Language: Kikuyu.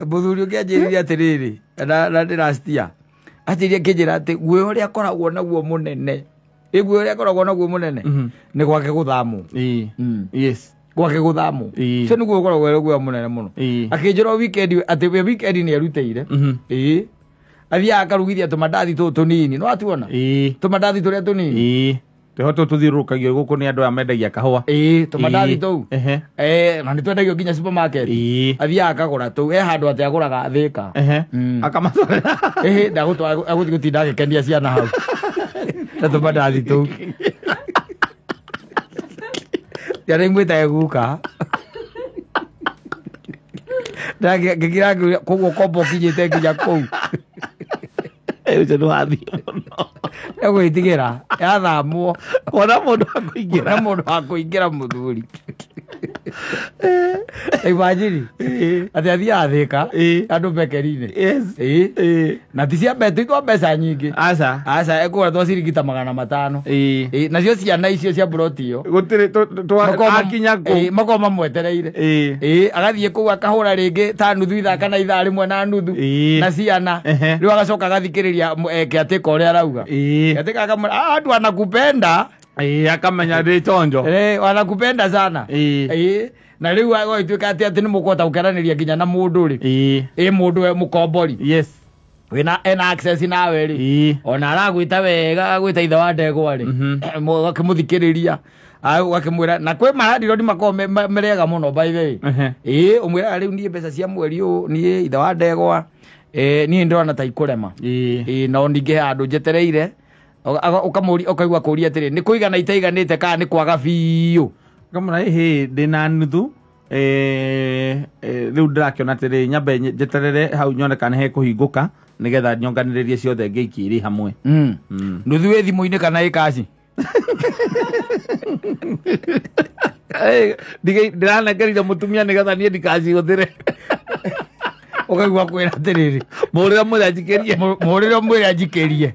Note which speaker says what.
Speaker 1: Mũthuri ũngĩ anjĩrire atĩrĩrĩ, na ndĩracitia anjĩrire akĩnjĩra atĩ guoya ũrĩa akoragwo naguo mũnene, ĩ guoya ũrĩa akoragwo naguo mũnene nĩ gwake gũthamwo.
Speaker 2: Yes.
Speaker 1: Gwake gũthamwo. Ũcio nĩguo ũkoragwo wĩ guoya mũnene mũno. Akĩnjĩra o weekend atĩ we weekend nĩ erutĩire. Ĩĩ, athiaga akarugithia tũmandathi tũtũ tũnini, no atuona tũmandathi tũrĩa tũnini.
Speaker 2: Ĩĩ, twĩho tũu tũthiũrũrũkagio gũkũ nĩ andũ aya mendagia kahũa.
Speaker 1: Ĩĩ, tũmandathi tũu. Na nĩ twendagio nginya supermarket. Athiaga akagũra tũu, he handũ atĩ agũraga Thĩka.
Speaker 2: Akamatwarĩra.
Speaker 1: Ĩhĩ, ndagũtwara, agũthiĩ gũtinda agĩkenia ciana hau na tũmandathi tũu. Ciana imwĩtage guka. Ngĩkira ngĩũria, koguo kombo ũkinyĩte nginya kũu?
Speaker 2: Ũcio nĩ wathiĩ mũno.
Speaker 1: Egwĩtigĩra yathamwo.
Speaker 2: Wona mũndũ wa kũingĩra.
Speaker 1: Wona mũndũ wa kũingĩra mũthuri. Imagine atĩ athiaga Thĩka andũ bekeri-inĩ.
Speaker 2: Yes.
Speaker 1: Na ti cia mbeca, ti twa mbeca nyingĩ.
Speaker 2: Aca.
Speaker 1: Aca, ekũgũra twa ciringi ta 500. Ĩĩ, nacio ciana icio cia mburoti ĩyo.
Speaker 2: Gũtirĩ akinya kũu.
Speaker 1: Ĩĩ, makoragwo mamwetereire. Ĩĩ, agathiĩ kũu akahũra rĩngĩ ta nuthu ithaa kana ithaa rĩmwe na nuthu na ciana. Rĩu agacoka agathikĩrĩria kĩatĩka ũrĩa arauga. Kĩatĩka akamwĩra, "Ah, andũ anakupenda."
Speaker 2: Ĩĩ, akamenya ndĩ chonjo.
Speaker 1: Ĩĩ, wanakupenda sana. Ĩĩ. Na rĩu agagĩtuĩka atĩ atĩ nĩ mũkũhota gũkeranĩria nginya na mũndũ rĩ. Ĩĩ, mũndũ we mũkombori.
Speaker 2: Yes.
Speaker 1: Wĩna ena access nawe rĩ. Ona aragwĩta wega, agwĩta ithe wa ndegwa rĩ. Ũgakĩmũthikĩrĩria. Ũgakĩmwĩra na kwĩ marandirodi makoragwo merega mũno by the way. Ĩĩ, ũmwĩraga rĩu niĩ mbeca cia mweri ũyũ niĩ ithe wa ndegwa, niĩ ndĩrona ta ikũrema. Ĩĩ, no ningĩ he handũ njetereire. Ũkamũria, ũkaigua kũria atĩrĩ, nĩ kũigana itaiganĩte kana nĩ kwaga biũ?
Speaker 2: Ũkamwĩra, ĩhĩ, ndĩna nuthu, rĩu ndĩrakĩona atĩrĩ, nyambe njeterere hau nyone kana nĩ hekũhingũka, nĩgetha nyonganĩrĩrie ciothe ngĩikie irĩ hamwe.
Speaker 1: Nuthu ĩ thimũ-inĩ kana ĩ kaci?
Speaker 2: Ndĩranengerire mũtumia nĩgetha niĩ ndikacihũthĩre.
Speaker 1: Ũkaigua kwĩra atĩrĩrĩ,
Speaker 2: mũrĩre mwĩre anjikĩrie.
Speaker 1: Mũrĩre mwĩre anjikĩrie.